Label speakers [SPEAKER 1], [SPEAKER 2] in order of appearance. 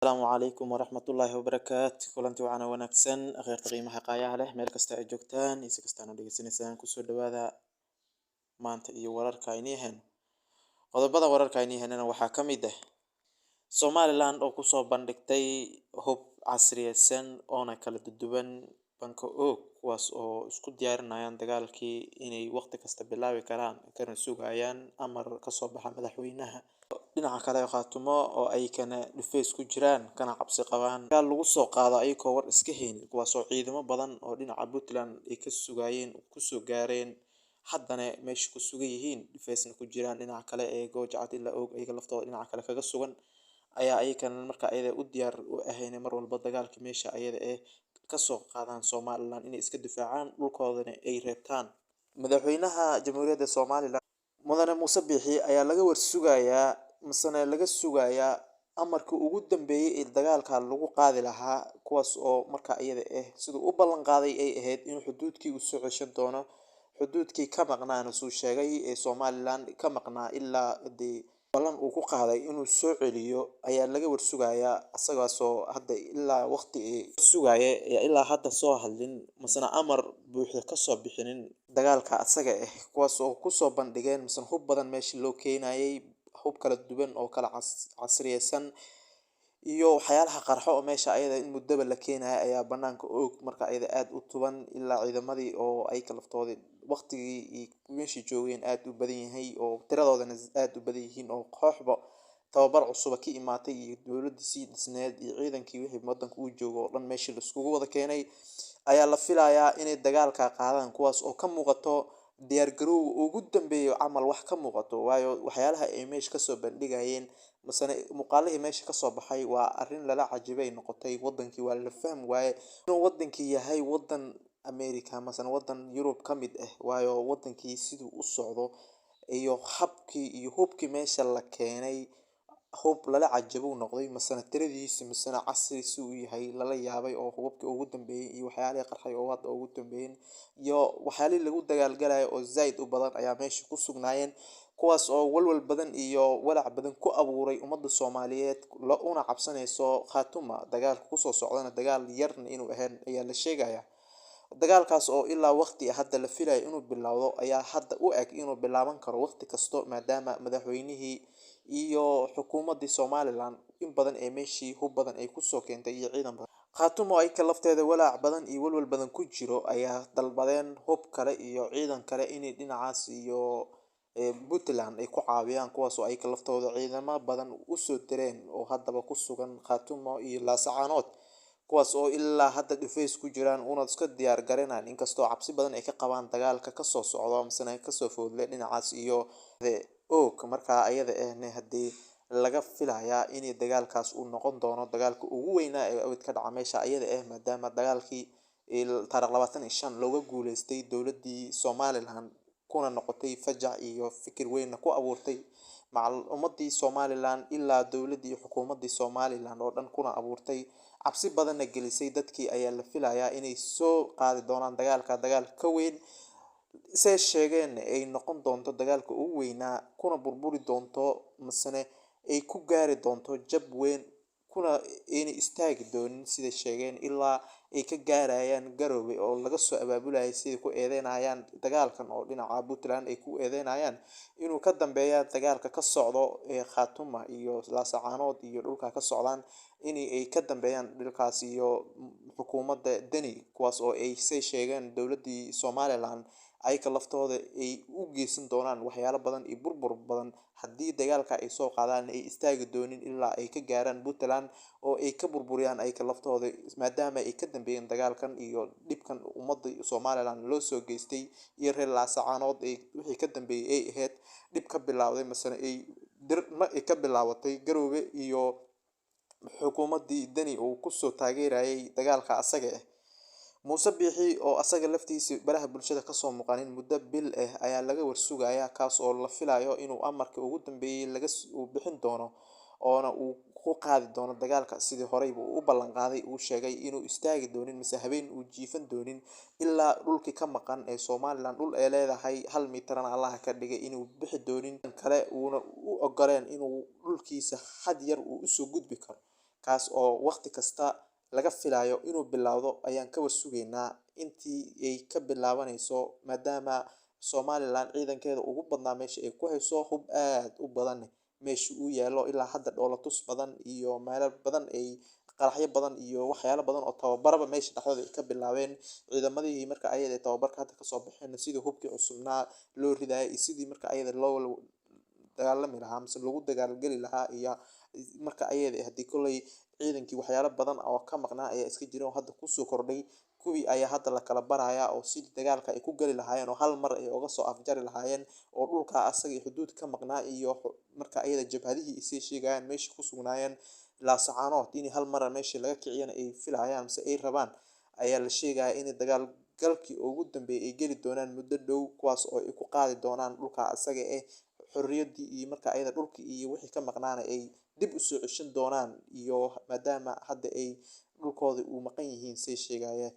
[SPEAKER 1] Asalaamu calaykum waraxmatullaahi wabarakaatu. Kulanti wacan oo wanaagsan, kheyrta qiimaha qaayaha leh, meel kasta ay joogtaan iyo si kastaan u dhegeysanaysaan, kusoo dhawaada maanta iyo wararka aynii hayno. Qodobada wararka aynii haynana waxaa ka mid ah Somaliland oo kusoo bandhigtay hub casriyeysan oona kala duwan banka oog, kuwaas oo isku diyaarinayaan dagaalkii inay waqti kasta bilaabi karaan, kana sugayaan amar kasoo baxa madaxweynaha. Dhinaca kale, Khaatumo oo ay kana dhufays ku jiraan kana cabsi qabaan dagaal lagu soo qaado ayagoo war iska haynin, kuwaasoo ciidamo badan oo dhinaca Puntland ay ka sugayeen kusoo gaareen, haddana meesha ku sugan yihiin, dhufaysna ku jiraan. Dhinaca kale ee Goojacad ilaa Og ayaga laftooda dhinaca kale kaga sugan ayaa ayakana marka ayada u diyaar u ahayn mar walba dagaalka meesha ayada ee kasoo qaadaan Somaliland inay iska difaacaan, dhulkoodana ay reebtaan. Madaxweynaha Jamhuuriyadda Somaliland Mudane Muuse Biixi ayaa laga warsugayaa, masena laga sugayaa amarkii ugu dambeeyay ee dagaalka lagu qaadi lahaa, kuwaas oo marka iyada ah siduu u ballan qaaday ay ahayd inuu xuduudkii uu soo ceshan doono, xuduudkii ka maqnaana suu sheegay ee Somaliland ka maqnaa ilaa dee ballan uu ku qaaday inuu soo celiyo ayaa laga warsugayaa. Isagaasoo hadda ilaa waqti sugaya ilaa hadda soo hadlin masena amar buuxda kasoo bixinin dagaalka asaga ah, kuwaas oo kusoo bandhigeen masena hub badan meesha loo keenayay, hub kala duwan oo kala casriyeysan iyo waxyaalaha qarxo oo meesha ayada in muddaba la keenayo ayaa banaanka Og marka ayada aad u tuban, ilaa ciidamadii oo ay kalaftoodii waqtigii iyo meeshii joogeen aad u badan yahay oo tiradoodana aad u badan yihiin, oo kooxba tababar cusuba ka imaatay iyo dowladii sii dhisneed iyo ciidankii wixii wadanka uu joogo oo dhan meeshii laiskugu wada keenay ayaa la filayaa inay dagaalka qaadaan, kuwaas oo ka muuqato diyaar garowga ugu dambeeyo camal wax ka muuqato. Waayo, waxyaalaha ay meesha kasoo bandhigayeen masane muuqaalihii meesha kasoo baxay waa arrin lala cajibay noqotay. Wadankii waa la fahmi waaye inuu wadankii yahay wadan America masane wadan Yurub ka mid ah, waayo wadankii siduu u socdo iyo habkii iyo hubkii meesha la keenay hub lala cajabuu noqday, masana tiradiisa masana casri si uu yahay lala yaabay, oo hubabkii ugu dambeeyay iyo waxyaalihii qarxay oo hadda ugu dambeeyeen iyo waxyaalihii lagu dagaalgalayo oo zaid u badan ayaa meesha ku sugnaayeen, kuwaas oo walwal badan iyo walaac badan ku abuuray ummadda Soomaaliyeed una cabsanayso Khaatuma. Dagaalka kusoo socdana dagaal yarna inuu ahayn ayaa la sheegayaa. Dagaalkaas oo ilaa waqti hadda la filayo inuu bilowdo ayaa hadda u eg inuu bilaaban karo waqti kasto, maadaama madaxweynihii iyo xukuumadii Somaliland in badan ee meeshii hub badan ay kusoo keentay iyo ciidan badan. Khaatumo ayka lafteeda walaac badan iyo walwal badan ku jiro ayaa dalbadeen hub kale iyo ciidan kale inay dhinacaas iyo Puntland ay ku caawiyaan, kuwaas oo ayka laftooda ciidamo badan usoo direen oo haddaba ku sugan Khaatumo iyo Laascaanood, kuwaas oo ilaa hadda dhufays ku jiraan una iska diyaar garanayaan, inkastoo cabsi badan ay ka qabaan dagaalka kasoo socdo masena kasoo foodle dhinacaas iyo Og. Markaa ayada ahna haddii laga filayaa inay dagaalkaas uu noqon doono dagaalka ugu weynaa ee awid ka dhaca meesha ayada ah, maadaama dagaalkii taariikh 25 looga guuleystay dowladii Somaliland, kuna noqotay fajac iyo fikir weynna ku abuurtay macal ummadii Somaliland ilaa dowladii iyo xukuumadii Somaliland oo dhan, kuna abuurtay cabsi badanna gelisay dadkii, ayaa la filayaa inay soo qaadi doonaan dagaalka dagaal ka weyn, say sheegeen ay noqon doonto dagaalka ugu weynaa, kuna burburi doonto masane ay ku gaari doonto jab weyn, kuna aynay istaagi doonin siday sheegeen ilaa ay ka gaarayaan Garowe oo laga soo abaabulayay, siday ku eedeynayaan dagaalkan oo dhinaca Puntland ay ku eedeynayaan inuu ka dambeeya dagaalka ka socdo ee Khaatuma iyo Laascaanood iyo dhulka ka socdaan, in ay ka dambeeyaan dhulkaas iyo xukuumadda Deni, kuwaas oo ay say sheegeen dowladii Somaliland ayka laftooda ay u geysan doonaan waxyaalo badan iyo burbur badan haddii dagaalka ay soo qaadaan, ay istaagi doonin ilaa ay ka gaaraan Puntland oo ay ka burburiyaan ayka laftooda, maadaama ay ka dambeeyeen dagaalkan iyo dhibkan ummadda Somaliland loo soo geystay iyo reer Laascaanood ay wixii ka dambeeyay ay ahayd dhib ka bilowday masana ay dirma ay ka bilaabatay Garowe iyo xukuumadii Deni uu kusoo taageerayay dagaalka asaga ah. Muuse Biixi oo asaga laftiisa baraha bulshada kasoo muuqanin muddo bil ah ayaa laga warsugayaa, kaas oo la filayo inuu amarka ugu dambeeyay laga uu bixin doono oona uu ku qaadi doono dagaalka sidii horeyba uu u ballan qaaday. Uu sheegay inuu istaagi doonin mise habeen uu jiifan doonin ilaa dhulkii ka maqan ee Somaliland dhul ay leedahay 1 mitarna Allaha ka dhigay inuu bixi doonin kale, uuna u ogoleen inuu dhulkiisa had yar uu usoo gudbi karo. kaas oo waqti kasta laga filayo inuu bilowdo ayaan ka war sugaynaa intii ay ka bilaabanayso, maadaama Somaliland ciidankeeda ugu badnaa meesha ay ku hayso hub aad u badan meesha uu yaalo ilaa hadda, dhoolatus badan iyo meelo badan ay qaraxyo badan iyo waxyaalo badan oo tababaraba meesha dhexdooda ay ka bilaabeen ciidamadii. Marka ayada tababarka hadda kasoo baxeen, sidii hubkii cusubnaa loo ridayay iyo sidii marka ayada loo dagaalami lahaa mise lagu dagaalgeli lahaa, iyo marka ayada haddii kolley ciidankii waxyaalo badan oo ka maqnaa ayaa iska jira oo hadda kusoo kordhay, kuwii ayaa hadda la kala barayaa oo sidii dagaalka ay ku gali lahaayeen oo hal mar ay uga soo afjari lahaayeen oo dhulka asaga iyo xuduud ka maqnaa iyo marka ayada jabhadihii isay sheegayaan meesha ku sugnaayeen Laasacaanood in hal mar meesha laga kiciyana ay filayaan mise ay rabaan ayaa la sheegaya in dagaal galkii ugu dambeeyay ay geli doonaan muddo dhow, kuwaas oo ay ku qaadi doonaan dhulka asaga eh xorriyaddii iyo marka ayada dhulkii iyo wixii ka maqnaana ay dib u soo ceshan doonaan, iyo maadaama hadda ay dhulkooda u maqan yihiin say sheegaya